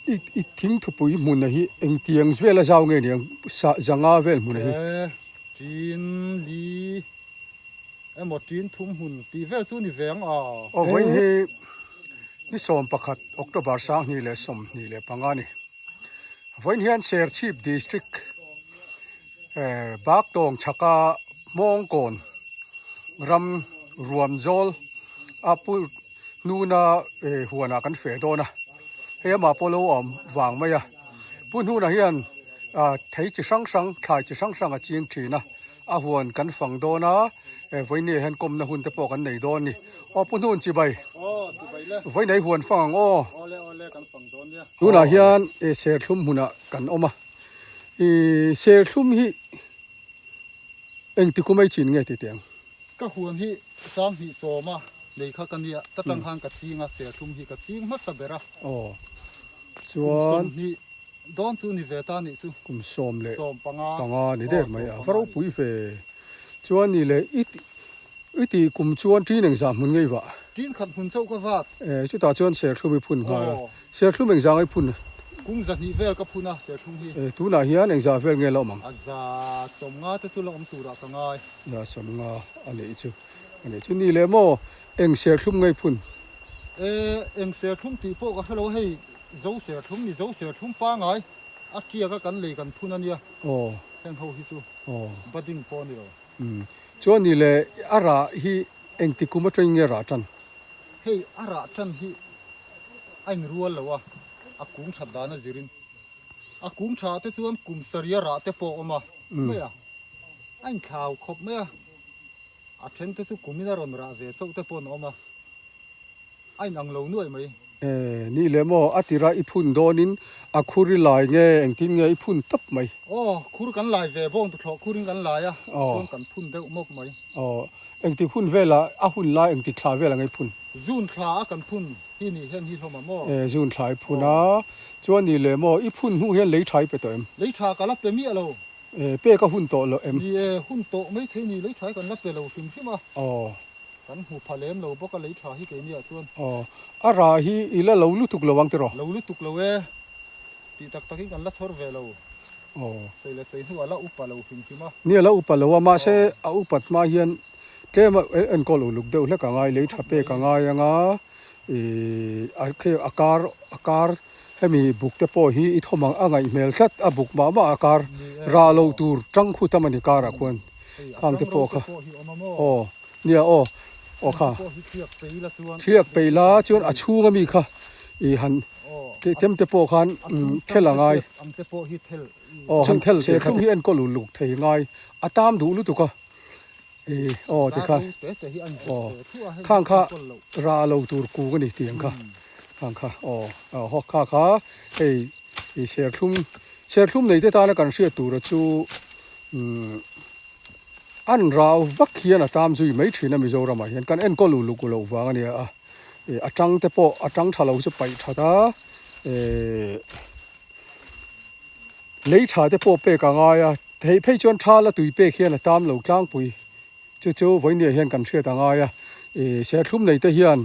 I i thingthupui hmuna hi engtiang vela zau nge niang sa zanga vel hmuna hi? E, tin li emaw tin thum hmun tih vel chu ni ve ang a. Aw vawiin hi ni 11 October 2025 a ni. Vawiin hian Serchhip District Baktawng chhaka Hmawngkawn ram Ruamzawl a pu Hnuna huanah kan feh dawn a, hei amah pawh lo awm vang mai a. Pu Hnuna hian thei chi hrang hrang, thlai chi hrang hrang a ching thin a, a huan kan fang dawn a, vawinia hian kawmna hun te pawh kan nei dawn a ni. Aw Pu Hnun chibai, vawiin ei huan fang ang aw. Tunah hian serthlum hmunah kan awm a, serthlum hi engti kum ei chin nge tih teh ang? Ka huan hi 20 sawma nei kha ka nia, ta tang khan ka ching a, serthlum hi ka ching hmasa ber a. Aw, chuan. Kum 20 dawn chu ni ve ta nih chu. Kum 15 panga ni der mai a, va ropui ve. Chuan ni leh i i tih kum chuan ṭin engzah hmun ngei vah? Ṭin khat hmun chauh ka vat. E, chutah chuan serthlum i phun nghal a. Serthlum engzah ngai phun? Kum 200 vel ka phun a serthlum hi. E, tunah hian engzah vel nge la awm ang? A 150 te chu la awm turah ka ngai. 150 a neih chu. A neih chu ni leh maw? Eng serthlum ngei phun? E, eng serthlum tih pawh ka hre lo hei, zo serthlum ni, zo serthlum pangai a tiak a kan lei kan phun a nia. Aw. Heng ho hi chu. Aw. Budding pawh a ni lo. Umm. Chuan ni leh a rah hi engti kum atangin nge rah tan? Hei a rah tan hi a inrual lo a, a kung that dan a zirin. A kung tha te chuan kum sarih a rah te pawh a awm a, mai a. A inthlau khawp mai a. A then te chu kumin a rawn rah ve chauh te pawh an awm a, a inang lo nuaih mai. E, ni leh maw, a tira i phun dawnin a khur i lai nge engtin nge i phun tawp mai? Aw, khur kan lai ve bawng tuthlawh khurin kan lai a, chuan kan phun deuh mawp mai. Aw, engtik hun velah, a hun lai engtik thla velah nge i phun? June thla a kan phun hi ni heng hi hlawm a maw? E, June thla i phun a, chuan ni leh maw, i phun hnu hian lei tha i pe tawh em? Lei tha ka la pe miah lo. E, pek a hun tawh lo em? Ni e, hun tawh mai thei ni, lei tha hi kan la pe lo hrim hrim a. Aw. Kan hmu pha lem lo bawk a lei tha hi keiniah chuan. Aw, a rah hi i la lo lutuk lo ang tiraw? Lo lutuk lo e, tih tak takin kan la chhawr ve lo. Aw. Sei leh sei hnuah a la upa lo hrim hrim a. Ni, a la upa lo a, mahse a upat hma hian tlem a enkawl uluk deuh hlek a ngai, lei tha pek a ngai ang a. Ih a khi a kar a kar hemi buk te pawh hi i thawm ang a ngaih hmel tlat a buk mah mah a kar rah lo tur tang khu tam a ni karah khuan khang te pawh kha aw nia aw aw kha thliak peih la chuan a chhung ami kha ih han tem te pawh khan thel a ngai aw han thel thei kha hi enkawl uluk thei ngai a tam duh lutuk a. Aw tikha aw khang kha rah lo tur kung a ni tih ang kha khang kha aw aw haw kha kha hei ih serthlum serthlum nei te tana kan hriat tura chu umm an rau vak hian a tam zui mai thin a Mizoramah hian kan enkawl uluk loh vang a nia a ih a tang te pawh a tang tha lo chu paih that a ehh lei tha te pawh pek a ngai a. Theih phei chuan tha la tui pek hian a tam lo tlangpui. Chu chu vawinia hian kan hriat a ngai a. Ih serthlum nei te hian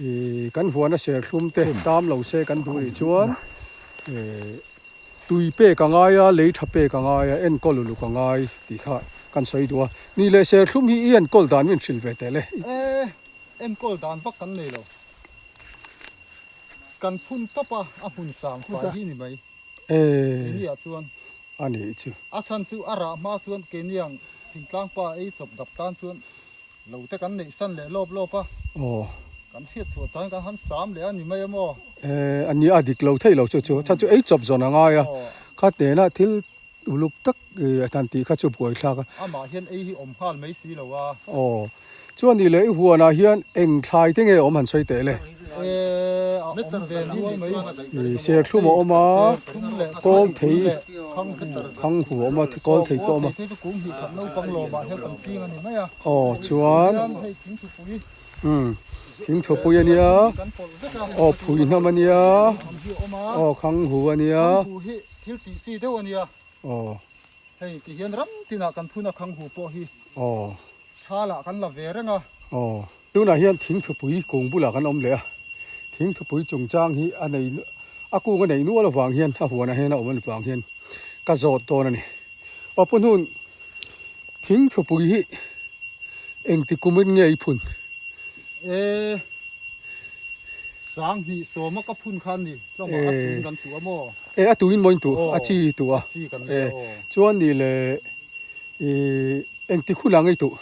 ih kan huana serthlum te tam lo se kan duh nih chuan ih tui pek a ngai a, lei tha pek a ngai a, enkawl uluk a ngai tih kha kan sawi duh a. Ni leh serthlum hi i enkawl dan min hrilh ve teh le. E, enkawl dan vak kan nei lo. Kan phun tawp a, a hmun sang fai hi ni mai. Keiniah chuan. A nih chu. A chhan chu a rah hma chuan keiniang thingtlang pa ei chawp dap tan chuan lo te kan neih san leh lawp lawp a. Aw. Kan hriat chhuah chuan kan han sam leh a ni mai a maw? E, a ni a dik lo thei lo chu chu. A chhan chu ei chawp zawn a ngai a. Kha tena thil uluk tak a tan tih kha chu buai thlak a. Amah hian ei hi awm nghal mai si lo a. Aw. Chuan ni leh i huanah hian eng thlai te nge awm han sawi teh le? I serthlum a awm a, kawl thei khang hu a awm a, kawl thei pawh a awm a. Aw chuan umm thingthupui a nia, aw phui hnam a nia, aw khang hu a nia. Aw. Aw. Thla lah kan la ve reng a. Aw. Tunah hian thingthupui kung bulah kan awm leh a, thingthupui chungchang hi a nei A kung a neih nual avang hian a huanah hian a awm avang hian ka zawt dawn a ni. Aw pu hnun thing thupui hi engti kumin nge i phun? E Sanghnih sawma ka phun kha a ni hlawm a, a tuin kan tuh a maw? E a tuin maw in tuh? A chi i tuh a. A chi kan lei a aw. Chuan ni le i engti hunah nge i tuh?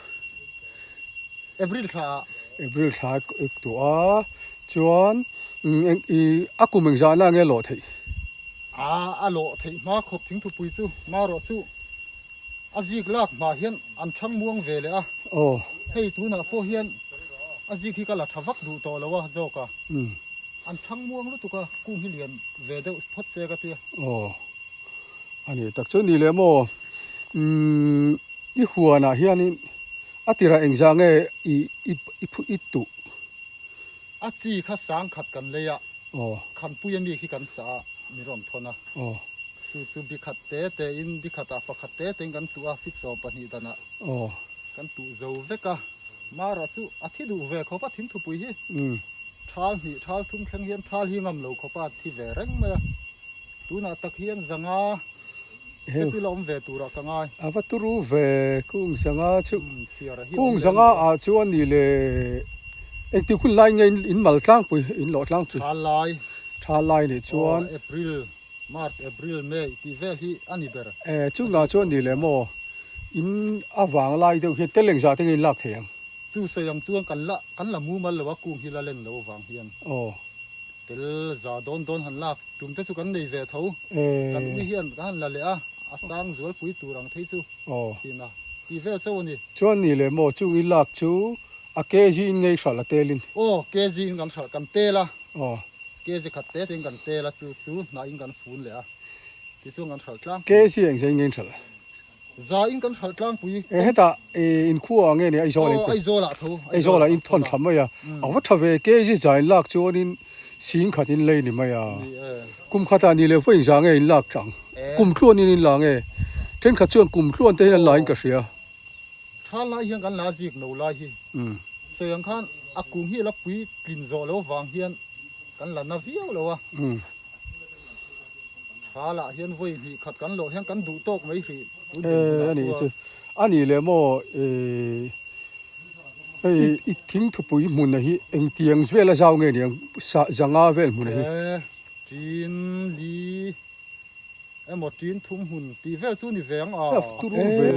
April thla ah. April thla i tuh a, chuan i a kum engzahna nge lawh theih? A a lawh theih hma khawp thingthupui chu marawh chu a zik lak hma hian an thang muang ve leh a. Aw. Hei tunah pawh hian a zik hi ka la tha vak duh tawh lo a zawk a. An thang muang lutuk a, kung hi lian ve deuh phawt se ka tia. Aw. A nih tak chu ni leh maw? Umm i huanah hianin a tirah engzah nge i i i phu i tuh? A chi kha sang khat kan lei a, Aw. Khanpui ami khi kan chah a, mi rawn thawn a. Aw. Chu chu bi khat te te in bi khatah pakhat te te in kan tuh a, fit 12 danah Aw. kan tuh zo vek a. Mara chu a thi duh ve khawp a thingthupui hi. Umm. Thal hnih thal thum thleng hian thal hi ngam lo khawp a thi ve reng mai a. Tunah tak hian zanga te chu la awm ve turah ka ngai. A va turu ve kung zanga chu. Kung zanga ah chuan ni le engti hun lai nge in mal tlangpui in lawh tlangpui. Thal lai. Thal lai nih chuan. April, March, April, May tih vel hi a ni ber. E chungah chuan ni le maw in a vang lai deuh hian tel engzah te nge in lak thei ang. Chu sawi ang chuan kan la kan la mumal lo a kung hi la len lo avang hian. Aw. Tel za dawn dawn han lak tum te chu kan nei ve tho. Kan ui hian kan han la leh a, a sang zualpui tur ang thei chu thin a ti vel chauh a ni. Chuan ni leh maw chung i lak chu a kg in ngei hralh a tel in? Aw kg in kan hralh kan tel a. Aw. Kg khat te te in kan tel a chu chu hnah in kan fun leh a tichuan kan hralh tlangpui. Kg engzah in ngei hralh? Za in kan hralh tlangpui. E hetah inkhua ah nge ni Aizawl ah in Aw Aizawl ah tho. Aizawl ah in thawn thla mai a. A va tha ve kg za in lak chuanin sing khat in lei ni mai a. Kum khatah ni leh vawiin za nge in lak tang. Kum tluan in in la nge. Thenkhat chuan kum tluan te hian an la in ka hria. Tha lai hian kan la zik no lai hi. Sawi ang khan a kum hi a la puitlin zawh lo vang hian kan la na viau lo a. Tha lah hian vawi hnih khat kan lawh hian kan duh tawk mai hrih tun din hunah chuan. Anih chu. A nih leh maw hei i thingthupui hmuna hi engtiang vel a zau nge niang zanga vel hmuna hi? E tin li emaw tin thum hmun tih vel chu ni ve ang a. A turu ve.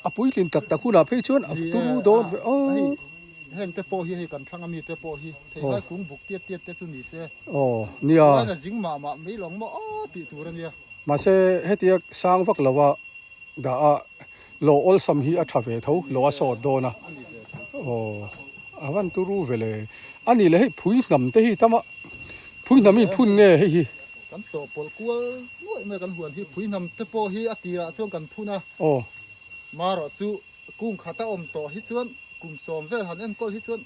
A puitlin tak tak hunah phei chuan a turu dawn ve aw. Hei heng te pawh hi hei kan thlang ami te pawh hi theihlai kung buk tiat tiat te chu ni se. Aw nia. Tunlain a zing mah mah mai lawng maw aw tih tur a nia. Mahse hetia sang vak lo a dah a lawh awlsam hi a tha ve tho lawh a sawt dawn a. Aw a van turu ve le. A nih leh hei phui hnam te hi tam a phui hnam hi inphun nge hei hi. Kan chawhpawlh kual nuaih mai kan huan hi phui hnam te pawh hi a tirah chuan kan phun a. Aw. Marawh chu kung khat a awm tawh hi chuan kum sawm vel han enkawl hi chuan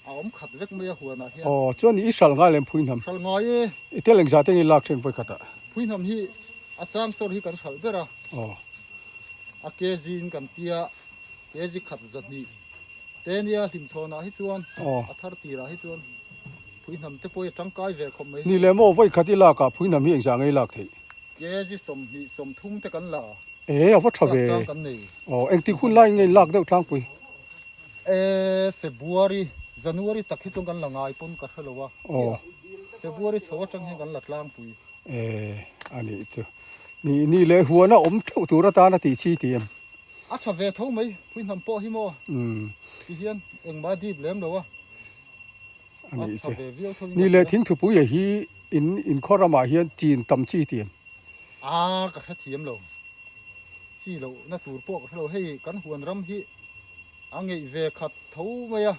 a awm khat vek mai a huanah hian. Aw chuan i hral ngai lem phui hnam. Hral ngai e. I tel engzah te nge i lak then vawi khatah. Phui hnam hi a chang chawr hi kan hral ber a. Aw. A kg in kan tia kg khat zahnih te nia hlimchhawnah hi chuan a thar tirah hi chuan phui hnam te pawh hi a tangkai ve khawp mai. Ni leh maw vawi khat i lak ah phui hnam hi engzah nge i lak theih? Kg 20 30 te kan la. E a va tha ve. Aw engtik hun lai nge in lak deuh tlangpui? E February, January tak hi chuan kan la ngai pawn ka hre lo a. Aw. February chho atang hian kan la tlangpui. E a nih chu. Ni ni leh huan a awm theuh tur atan a tih chi tih em? A tha ve tho mai, phui hnam pawh hi maw? Umm. Ti hian engmah dip lem lo a. A nih chu. Ni leh thingthupui a hi in inkhaw ramah hian chin tam chi tih em? A ka hre thiam lo. Chi loh na tur pawh ka hre lo. Hei kan huan ram hi a ngeih ve khat tho mai a.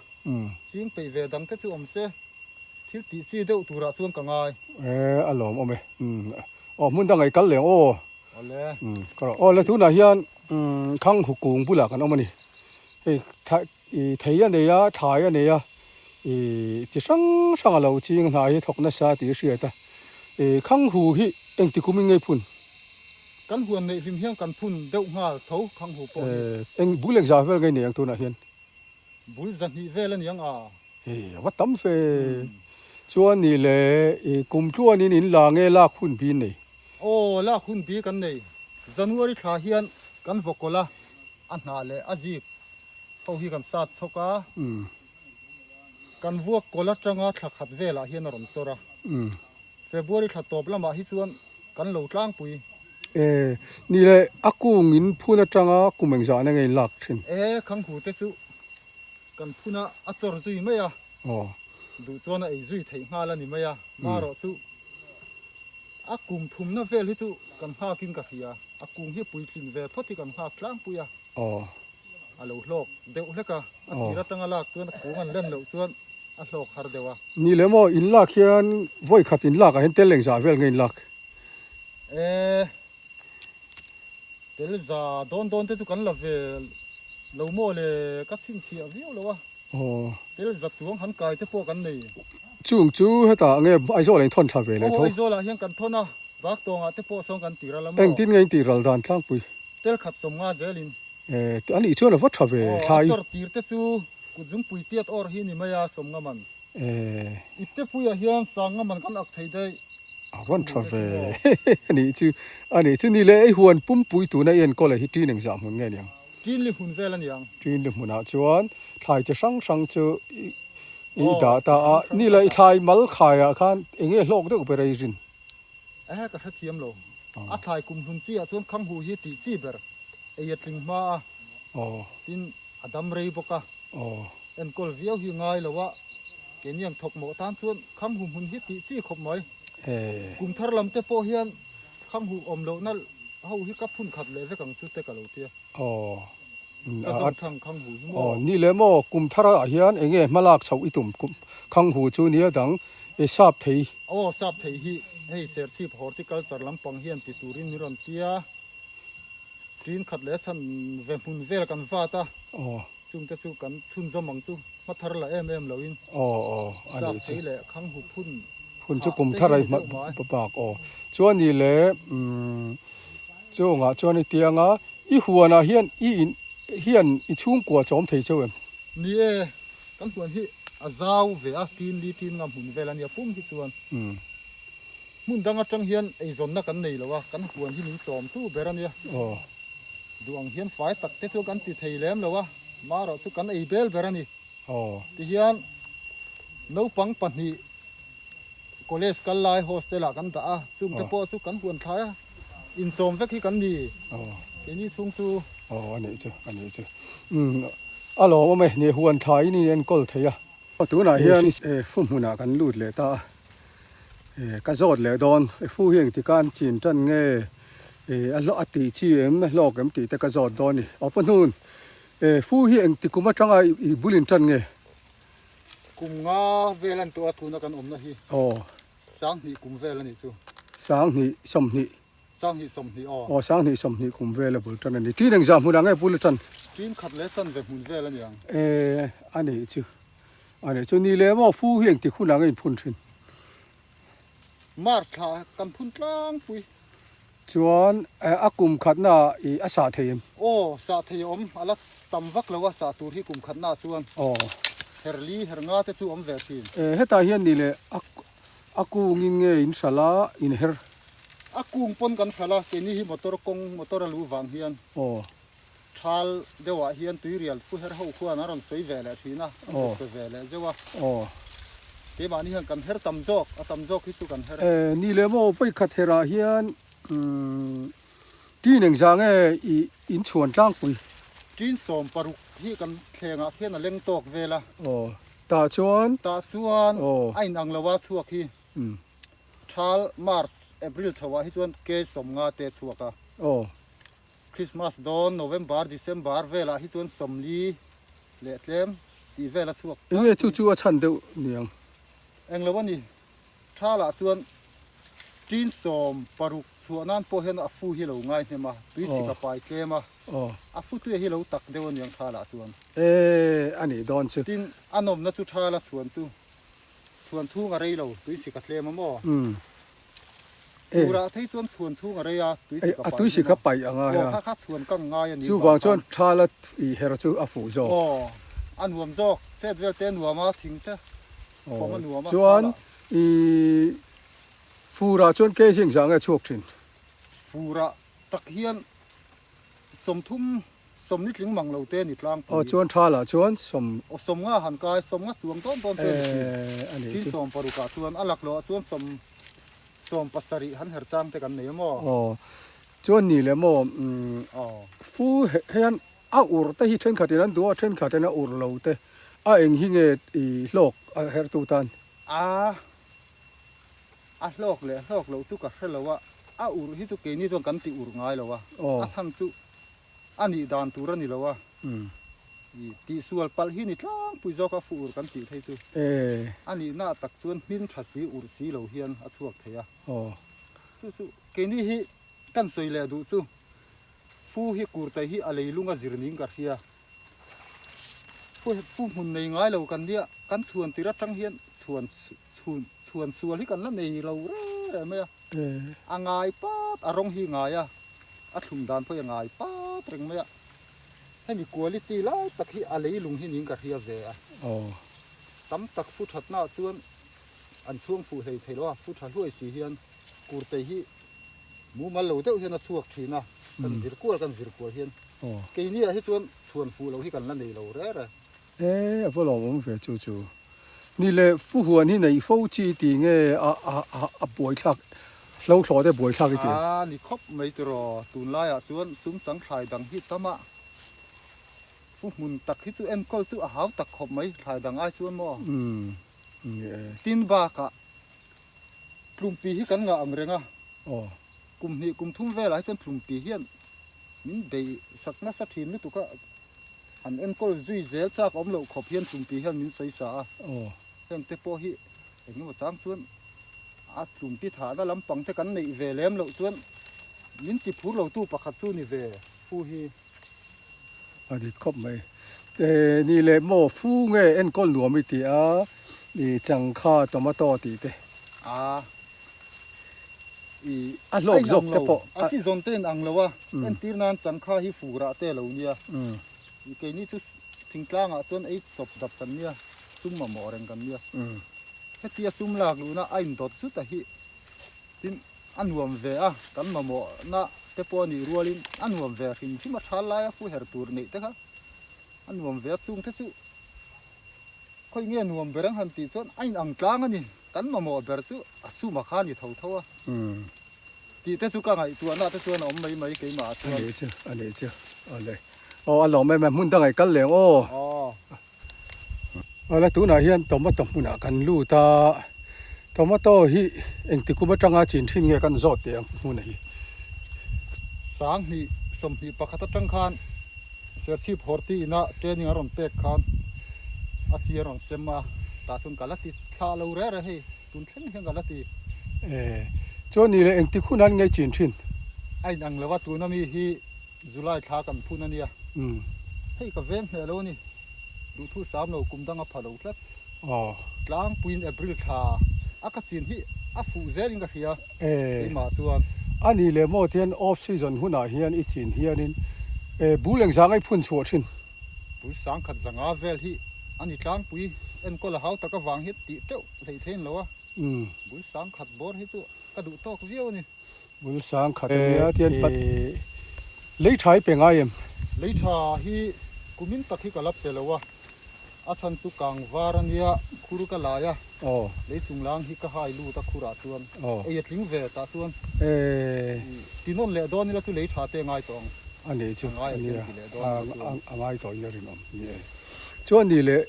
Ching peih ve dang te chu awm se thil tih chi deuh turah chuan ka ngai. E a lawm awm e. Aw hmun dang ei kal leng aw. Awle. Ka rawh. Aw le tunah hian khang hukung bulah kan awm a ni. Hei thei a nei a, thlai a nei a, ih chi hrang hrang a lo ching hna hi thawk nasa tih a hriat a. Ih khang hu hi engti kum in ngei phun? Kan huan neih hlim hian kan phun deuh nghal tho khang hu pawh hi. Eng bul engzah vel ngei nei ang tunah hian? Bul zahnih vel a ni ang a. Hei a va tam fe. Chuan nih le i kum tluanin in la nge lak hun bi nei? Aw, lak hun bi kan nei. January thla hian kan vaw kawlh a, a hnah leh a zik ho hi kan sat chhawk a. Kan vuak kawlh atanga thla khat velah hian a rawn chawr a. February thla tawp lamah hi chuan kan lo tlangpui. E, nih le a kung in phun atanga kum engzahna nge in lak thin? E, khanghu te chu kan phun a, a chawr zui mai a. Aw. Duh chuan a ei zui theih nghal a ni mai a, marawh chu a kum thumna vel hi chu kan nghakin ka hria, a kung hi puitlin ve phawt hi kan nghak tlangpui a. Aw. A lo hlawk deuh hlek a, a tir atanga lak chuan a kung an len loh chuan a hlawk har deuh a. Ni le maw, in lak hian vawi khat in lak ah hian tel engzah vel nge in lak? E, tel za dawn dawn te chu kan la ve lo maw le, ka chhinchhiah viau lo a. Aw. Tel za chuang han kai te pawh kan nei. Chung chu hetah nge Aizawl ah in thawn thla ve leh tho? Aw, Aizawl ah hian kan thawn a, Baktawng ah te pawh sawn kan ti ral a maw? Engtin nge in tih ral dan tlangpui? Tel khat sawmnga zelin. Eh, a nih chuan a va tha ve thlai. Aw, a chawr tir te chu kut zungpui tiat awr hi ni mai a, sawmnga man. Eh. Ipte puiah hian sangnga man kan ak thei daih. A van tha ve, a nih chu, a nih chu ni le ei huan pumpui tuna i enkawl ah hi ṭin engzah hmun nge niang? Ṭin li hmun vel a niang. Ṭin li hmunah chuan thlai chi hrang hrang chu i dah ta a, ni le i thlai mal khaiah khan eng nge hlawk deuh ber a i rin? Ehe ka hrethiam lo. A thlai kum hlun chi ah chuan khanghu hi tih chi ber ei a tling hma a, tin a dam rei bawk a, enkawl viau hi ngai lo a, keini ang thawk mawh tan chuan khanghu hmun hi tih chi khawp mai. Kum thar lam te pawh hian khanghu awm lohna ho hi ka phun khat leh vek ang chu te ka lo tia. Ka zawng chhang khanghu hi maw? Ni leh maw, kum thar ah hian enge hmalak chhoh i tum khanghu chu nia dang E sap thei. Aw sap thei hi hei Serchhip Horticulture lampang hian ti turin min rawn tia. Ṭin khat leh chhan ve hmun vel kan vat a. Aw. Chungte chu kan chhunzawm ang chu hma thar la em em loin. Aw aw a Sap nih chu. thei leh khanghu phun Phun chu phah kum te thar hi a ni hma deuh mai. bak aw. Chuan ni le umm chungah chuan i tianga i huanah hian i in hian i chhungkua chawm thei cheu em? Ni e. Kan huan hi a zau ve a, tin li tin nga hmun vel a nia pum hi chuan hmun dang atang hian eizawnna kan nei lo a, kan huan hi min chawm tu ber a nia. Duh ang hian fai tak te chu kan ti thei lem lo a, marawh chu kan ei bel ber a ni. Tihian naupang pahnih college kal lai hostel ah kan dah a, chung te pawh chu kan huan thlai a, inchawm vek hi kan ni keini chhung chu. Aw a nih chu, a nih chu. A lawm awm e, ni huan tha in in enkawl thei a. Tunah hian fu hmunah kan lut leh ta a, ka zawt leh dawn, fu hi engti khan chin tan nge, a hlawh a tih chi em, a hlawk em tih te ka zawt dawn a ni. Aw Pahnun, fu hi engti kum atanga i bul in tan nge? Kum nga vel a ni tawh a tuna kan awmna hi. Aw. Sanghnih kum vel a nih chu. Sanghnih sawmhnih. Sanghnih sawmhnih aw. Aw sanghnih sawmhnih kum vel a bul tan a ni. Ṭin engzah hmunah nge bul a tan? Ṭin khat leh chan ve hmun vel a ni ang. E a nih chu. A nih chu. Ni leh maw fu hi engtik hunah nge in phun ṭhin? March thla kan phun tlangpui. Chuan a kum khatna i a sah thei em? Aw sah thei a awm. A la tam vak lo a sah tur hi kum khatna chuan. Aw. Her li her nga te chu awm ve ṭhin. E hetah hian ni leh a A kungin nge in hralh a, in her? A kung pawn kan hralh a, keini hi motor kawng, motor a luh vang hian thal deuhah hian tuirial fu her ho khuan a rawn sawi ve leh thin a, an rawn pe ve leh zeuh a. Keimahni hian kan her tam zawk, a tam zawk hi chu kan her. E, ni leh maw, vawikhat herah hian tin engzah nge i in chhuan tlangpui? Tin 16 hi kan thlengah khian a leng tawk vel a. Tah chuan. Tah chuan a inang lo a chhuak hi Thal, March, April chho ah hi chuan K 50 te chhuak a. Christmas dawn November, December vel ah hi chuan 40 leh tlem tih vel a chhuak. Enge chu chu a chhan deuh niang? Englo a ni. Thal ah chuan Tin 16 chhuah nan pawh hian a fu hi lo ngai hnem a, tui sik a pai tlem a. A fu tui hi lo tak deuh a niang Thal ah chuan. E, a nih dawn chu. Tin, a nawmna chu tha la chhuan chu. Chhuan chhung a rei lo, tui sik a tlem a maw? Umm. Furah phei chuan chhuan chhung a rei a, tui sik a pai. A tui sik a pai ang a. Aw, kha kha chhuan kang ngai a nih vang khan. Chuvang chuan tha la i her chu a fuh zawk. Aw, a nuam zawk. Chet vel te a nuam a, thing te fawm a nuam a. Chuan, I furah chuan kg engzah nge a chhuak thin? Furah tak hian 30, sawmni tling mang lo te a ni tlangpui. Aw chuan thalah chuan sawm. Aw 50 han kai, 50 chuang dawn dawn te a ni thin. A nih Tin chu. 60 ah chuan a laklawh ah chuan sawm, 70 han her chang te kan nei a maw? Aw chuan ni leh maw umm Aw. fu hian a urh te hi thenkhatin an duh a, thenkhatin a urh lo te. A eng hi nge i hlawk a hertu tan? A, a hlawk leh hlawk loh chu ka hre lo a, a urh hi chu keini chuan kan ti urh ngai lo a, a chhan chu a nih dan tur a ni lo a, i tihsual palh hi ni tlangpui zawk a fu urh kan tih phei chu a nihna tak chuan hmin tha si urh si lo hian a chhuak thei a, chu chu keini hi kan sawi leh duh chu fu hi kurtai hi a leilung a zir ning ka hria. Pu hmun nei ngai lo kan nia, kan chhuan tir atang hian chhuan chhun chhuan sual hi kan la nei lo reng reng mai a, a ngai pat a rawng hi ngai a, a thlum dan pawh hi a ngai pat reng mai a, hemi quality lai tak hi a leilung hi niin ka hria ve a, tam tak fu thatna ah chuan an chhuang fuh hlei thei lo a, fu tha hluai si hian kurtei hi mumal lo deuh hian a chhuak thin a, kan zir kual kan zir kual hian. Keini ah hi chuan chhuan fuh lo hi kan la nei lo re re. E a va lawmawm ve chu chu. Ni le pu huan hi neih fo chi ti nge a a a a buaithlak hlo thlawh te buaithlak i ti em? A ni khawp mai tiraw, tunlai ah chuan sum chang thlai dang hi tam a, pu hmun tak hi chu enkawl chu a hau tak khawp mai thlai dang ai chuan maw? Umm ni e. Tin bakah tlumpi hi kan ngah ang reng a, kum hnih kum thum velah hi chuan tlumpi hian Min bei sak nasa thin lutuk a, han enkawl zui zel chak awm loh khawp hian tlumpi hian min sawi sa a, heng te pawh hi eng emaw chang chuan a tlumpi thahna lampang te kan neih ve lem loh chuan min ti phur lo tu pakhat chu ni ve fu hi. A dik khawp mai. Ni leh maw fu nge enkawl nuam i ti a, i changkha tomato tih te. A. I A hlawk zawk te pawh. A season te in ang lo a, entir nan changkha hi furah te lo nia. I keini chu thingtlangah chuan ei chawp dap kan nia, sum mamawh reng kan nia. Hetia sum lak luhna a indawt zut a hi tin a nuam ve a, kan mamawhna te pawh a nih rualin a nuam ve hrim hrim a, thal laia fu her tur neih te kha a nuam ve a, chung te chu Khawi nge nuam ber ang han tih chuan a inang tlang a ni, kan mamawh ber chu a suma kha a ni tho tho a tih te chu ka ngaihtuahna te chuan a awm mai mai keimah ah chuan. A nih chu, a nih chu, awle. Aw a lawm em em, hmun dangah i kal leng aw. Aw. Awle tunah hian tomato hmunah kan lut a, tomato hi engti kum atanga chin thin nge kan zawt teh ang hmunah hi. 20 21 atang khan Serchhip Horti ina training a rawn pek khan a chi a rawn sem a, tah chuan ka la ti thlah lo reh reh hei, tun thleng hian ka la ti. E, chuan ni leh engtik hun an ngei chin thin? A inang lo a, tuna mi hi July thla kan phun a nia. Hei ka veng hneh lo a ni, duhthu sam lo kum dang a pha lo tlat. Aw. Tlangpuiin April thla a ka chin hi a fuh zelin ka hria. E. Keimah chuan. A nih leh maw tihian off season hunah hian i chin hianin e bul engzah ngai phun chhuah thin? Bul 10,000 zanga vel hi a ni tlangpui enkawl a hau tak avang hian tih teuh hlei thei lo a. Bul 10,000 bawr hi chu ka duh tawk viau a ni. Bul 10,000 a nia tihian pat lei tha i pe ngai em? Lei tha hi kumin tak hi ka la pe lo a. A chhan chu kang var a nia, khur ka lai a, lei chunglang hi ka hai lut a khurah chuan ei a tling ve tah chuan tinawn leh dawn ila chu lei tha te a ngai tawh ang. A nih chu A ngai a hian ti leh dawn ila chuan. A ngai tawh in a rinawm ni e. Chuan ni leh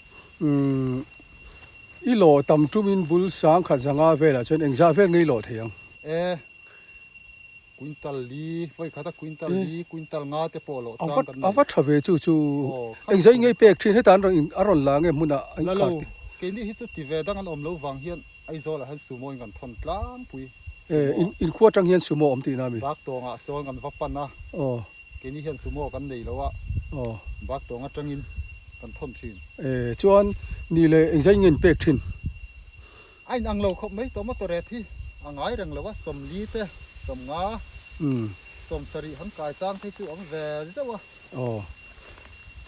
i lawh tam tumin bul 10,000 zanga velah chuan engzah vel nge i lawh thei ang? E. Quintal li, vawi khata quintal li, quintal nga te pawh loh chang kan nei. A va tha ve chu chu. Engzai ngei pek thin heta an rawn a rawn la nge hmunah an khar te. Keini hi chu ti ve dang an awm lo vang hian Aizawl ah hian sumo in kan thawn tlangpui. E, inkhua atang hian sumo awm tihna ami? Baktawngah sawn kan va pan a. Keini hian sumo kan nei lo a. Baktawng atangin kan thawn thin. E, chuan ni leh engzai nge in pek thin? A inang lo khawp mai tomato ret hi a ngai reng lo a, 40 te, 50, 70 han kai chang phei chu a awm ve zeuh a. Aw.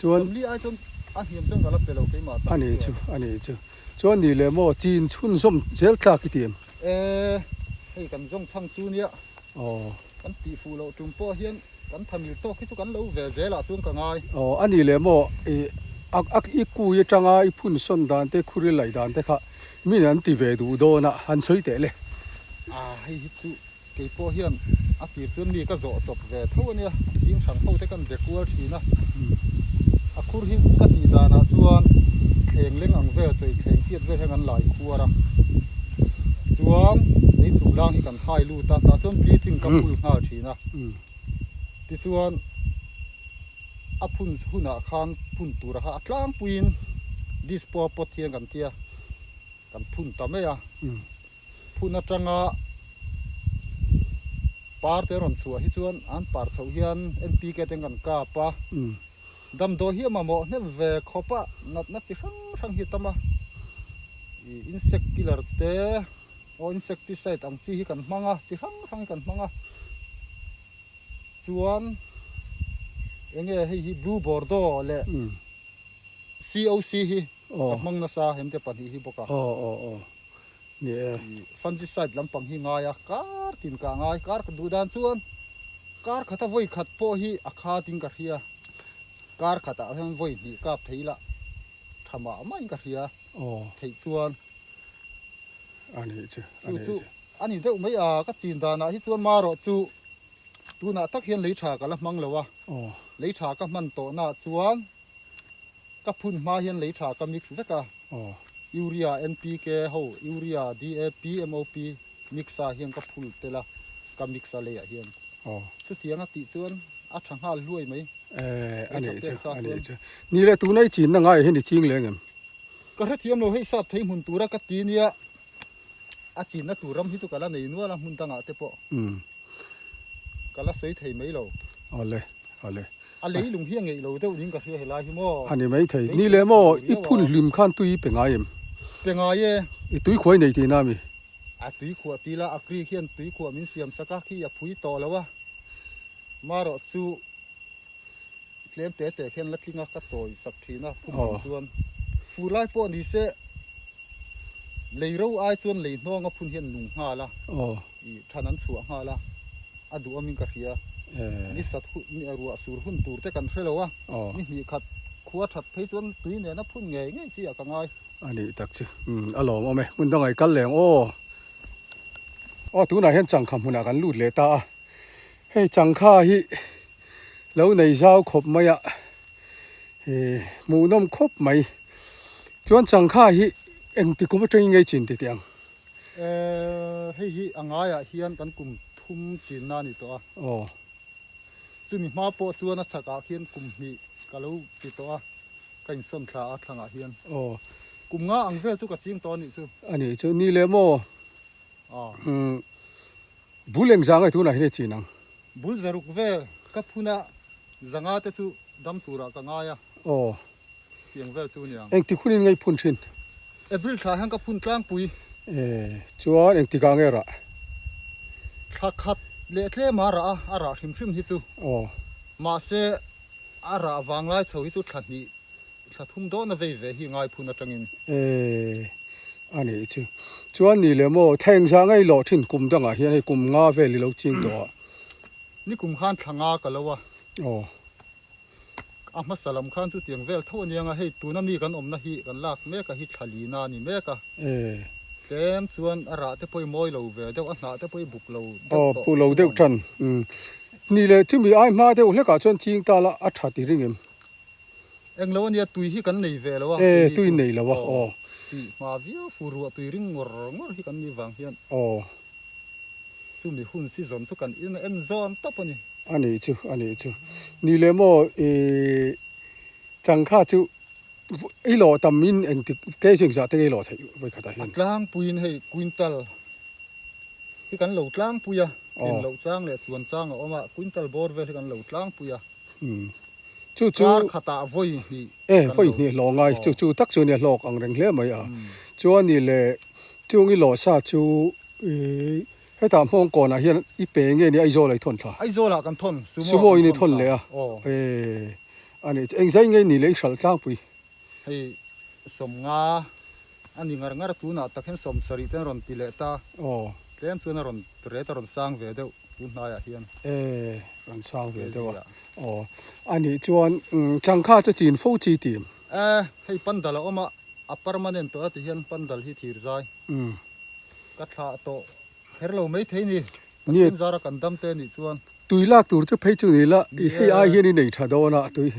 Chuan. 40 ai chuan A hniam chuan ka la pe lo keimah tak A ni chu, a ni chu. Chuan ni leh maw chin chhunzawm zel tlak i ti em? E, hei kan zawng chhang chu nia. Aw. Kan tih fuh loh tum pawh hian kan thamil tawk hi chu kan lo ve zel ah chuan ka ngai. Aw, a ni leh maw i a a i kui atanga i phun sawn dan te khuril laih dan te kha min an ti ve duh dawn a, han sawi teh le. A, hei hi chu Kei pawh hian a tir chuan mi ka zawh chawp ve tho a nia, zing hrang ho te kan be kual thin a, a khur hi ka tih danah chuan thleng leng ang vel chei thleng chiat vel hian kan lai khuar a, chuan lei chung lang hi kan hai lut a, tah chuan bleaching ka phul nghal thin a, tichuan a phun hunah khan phun tur a kha a tlangpuiin dispo pot hian kan tia kan phun ta mai a. Phun atanga par te rawn chhuah hi chuan an par chhoh hian NPK te kan kap a, damdawi hi a mamawh hnem ve khawp a, natna chi hrang hrang hi a tam a, ih insect killer te aw insecticide ang chi hi kan hmang a, chi hrang hrang hi kan hmang a, chuan enge hei hi blue bordeaux leh COC hi ka hmang nasa hemte pahnih hi bawk a. Ni e. Fungicide lampang hi ngai a, kar tin ka ngai, kar ka duh dan chuan kar khata vawi khat pawh hi a khat in ka hria, kar khatah hian vawi hnih kap thei ila tha mah mah in ka hria theih chuan. A nih chu, a nih chu. A ni deuh mai a, ka chin danah hi chuan marawh chu tunah tak hian lei tha ka la hmang lo a, lei tha ka hman tawhnaah chuan Ka phun hma hian lei tha ka mix vek a, Urea, NPK ho, Urea, DAP, MOP mix a hian ka phul tel a, ka mix a leiah hian. Chutiang a tih chuan a tha nghal hluai mai. A nih chu, a nih chu. Ni leh tuna i chinna ngaiah hian i ching leng em? Ka hrethiam lo, hei sap thei hmun tura ka ti nia, a chinna tur ram hi chu ka la nei nual a hmun dangah te pawh. Ka la sawi thei mai lo. Awle, awle. A leilung hi a ngeih lo deuh niin ka hria helai hi maw. A ni mai thei. Ni leh maw, i phun hlim khan tui i pe ngai em? Pe ngai e. I tui khuai nei tihna ami? A tui khuah ti la, a kri khian tui khuah min siam sak a, khi a phui tawh lo a. Marawh chu tlem te te khian la tling a, ka chawi sak thin a, phun hlim chuan. Fur lai pawh ni se. Lei ro ai chuan lei hnawng a phun hian nung nghal a, i than an chhuah nghal a, a duhawm in ka hria. Ni sat hun, ni ruah sur hun tur te kan hre lo a, ni hnih khat khua that phei chuan tui nen a phun ngei ngei chi ah ka ngai. A nih tak chu, umm a lawmawm e, hmun dangah i kal leng aw. Aw tunah hian changkha hmunah kan lut leh ta a, hei changkha hi lo nei zau khawp mai a, He hmuhnawm khawp mai. Chuan changkha hi engti kum atangin ngei chin ti teh ang? Eh, hei hi a ngaiah hian kan kum thum chinna a ni tawh a. Aw. Chumi hma pawh chuan a chhakah khian kum hnih ka lo ti tawh a, ka insawn thla a thlangah hian. Aw. Kum nga ang vel chu ka ching tawh a nih chu. A nih chu. Ni leh maw? Aw. Umm, bul engzah nge tunah hian i chin ang? Bul zaruk vel ka phun a, zanga te chu Dam turah ka ngai a. Aw. Tiang vel chu aniang. Engtik hunin ngei phun thin? April thla hian ka phun tlangpui. E, chuan engtikah nge rah? Thla khat leh tlem a rah a, a rah hrim hrim hi chu. Aw. Mahse, a rah vanglai chho hi chu thla hnih, thla thum dawn a vei ve hi ngai phun atangin. E, a nih chu. Chuan ni leh maw, thla engzah ngei lawh thin kum dangah hian hei kum nga vel i lo ching tawh a. Ni kum khan thla nga ka lo a. Aw. A hmasa lam khan chu tiang vel tho aniang a, hei tuna mi kan awmna hi kan lak mek a hi thla lina a ni mek a. E. Tlem chuan a rah te pawh i mawi lo ve deuh, a hnah te pawh i buk lo deuh Aw, tawh buk lo deuh chuan. tan. Umm. Ni leh chumi ai hma deuh hlekah chuan ching ta la a tha ti ring em? Eng lo ania, tui hi kan nei ve lo a. E, tui nei lo a, aw. Tui hma viau fu ruah tui ring ngawr ngawr hi kan nih vang hian. Aw. Chumi hun season chu kan in en zawn tawp a ni. A nih chu, a nih chu. Ni leh maw i changkha chu i lawh tam in engtik kg engzah te nge i lawh theih vawikhatah hian? A tlangpuiin hei quintal hi kan lo tlangpui a, in loh chang leh chuan chang a awm a, quintal bawr vel hi kan lo tlangpui a. Chu chu Kar khatah vawi hnih E, vawi hnih hlawh ngai. Chu chu tak chu nia hlawk ang reng hle mai a. Chuan ni leh chung i lawh sa chu i hetah hmawng kawnah hian i pe nge ni Aizawl ah i thawn thla? Aizawl ah kan thawn, Sumo in i thawn leh a. E, a nih chu. Engzai nge ni leh i hralh tlangpui? Hei 50 a ni ngar ngar a tunah tak hian 70 te an rawn ti leh ta. Aw. Tlem chuan a rawn rate a rawn sang ve deuh tun hnaiah hian. E rawn sang ve deuh a. Aw a nih chuan changkha chu chin fo chi tim. E hei pandal a awm a a permanent tawh a ti hian pandal hi thir zai. Ka thlah tawh kher lo mai thei ni. Pathian zara kan dam te nih chuan. Tui lak tur chu phei chu ni la, i hei ai hian i nei tha dawn a, tui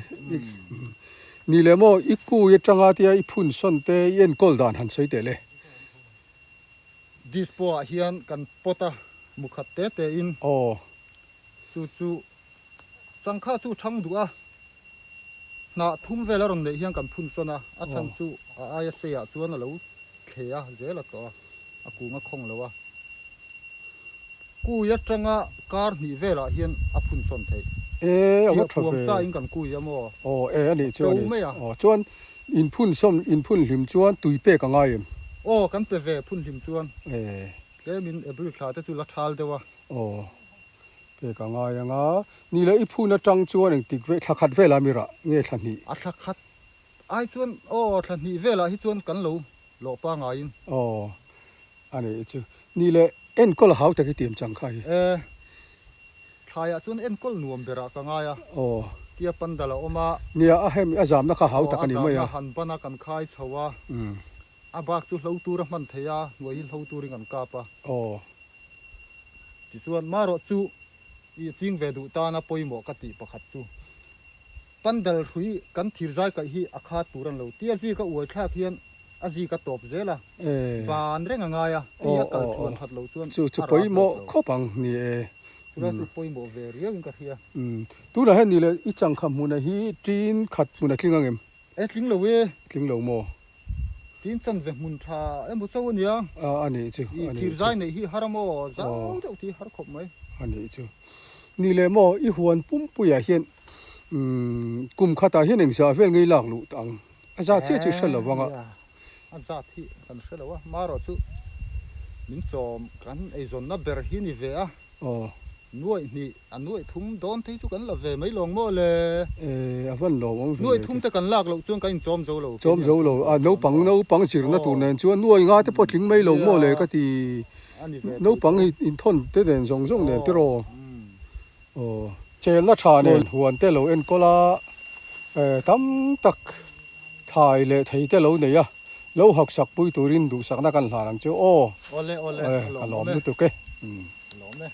ni leh maw i kui atanga tia i phun sawn te i enkawl dan han sawi teh le. Dispo ah hian kan pot a mu khat te te in. Aw. Chu chu changkha chu thang duh a, hnah thum vel a rawn neih hian kan phun sawn a, a chhan chu a aia sei ah chuan a lo thle a zel a tawh a, a kung a khawng lo a. Kui atanga kar hnih velah hian a phun sawn theih. E, a va tha ve. Chiah puam sa in kan kui a maw? Aw, e a nih chu a nih mai a. Aw, chuan in phun sawn, in phun hlim chuan tui pek a ngai em? Aw, kan pe ve phun hlim chuan. E. Tlemin April thla te chu la thal deuh a. Aw, pek a ngai ang a. Ni leh i phun atang chuan engtik ve, thla khat velah mi rah nge thla hnih? A thla khat ai chuan, aw, thla hnih velah hi chuan kan lo lawh pangaiin. Aw, A nih chu. Ni leh enkawl a hau tak i tiam chang kha hi. E, thlaiah chuan enkawl nuam berah ka ngai a. Aw. Tia pandal a awm a. Nia, a hemi a zamna kha hau tak a ni mai a. Aw, a zamna han ban a kan khai chho a. A bak chu hlo tur a hman thei a, hnuai hi hlo turin kan kap a. Aw. Tichuan, marawh chu i ching ve duh tana pawimawh ka tih pakhat chu. Pandal hrui kan thir zai kaih hi a khat tur a ni lo. Tia zik a uai thlak hian a zik a tawp zel a, ban reng a ngai a, tui a kal tluan that loh chuan Chu chu pawimawh khawp ang ni e. Chulai chu pawimawh ve riau in ka hria. Tunah hian ni leh i changkha hmuna hi tin khat hmun a tling ang em? E tling lo e. Tling lo maw? Tin chan ve hmun tha emaw chauh a nia. A a nih chu, a nih chu. Thir zai neih hi har a maw? Zau deuh tih har khawp mai. A nih chu. Ni leh maw, i huan pumpuiah hian umm kum khatah hian engzah vel ngei lak luh ang? A zat chiah chu i hre lo vang a. Nia, a zat hi kan hre lo a, marawh chu min chawm kan eizawnna ber hi ni ve a. Aw. Nuaih hnih, a nuaih thum dawn te hi chu kan la ve mai lawng maw le? E, a van lawm awm ve. Nuaih thum te kan lak loh chuan kan inchawm zo lo. Chawm zo lo, a naupang naupang zirna tur nen chuan nuaih nga te pawh tling mai lo maw le ka ti. Naupang hi inthawn te nen zawng zawng nen tiraw? Aw. Chelna tha nen huan te lo enkawl a, tam tak thai leh thei te lo nei a, lo hawksak pui turin duhsakna kan hlan ang chu aw. Awle awle, a lawm lutuk e. A lawm e.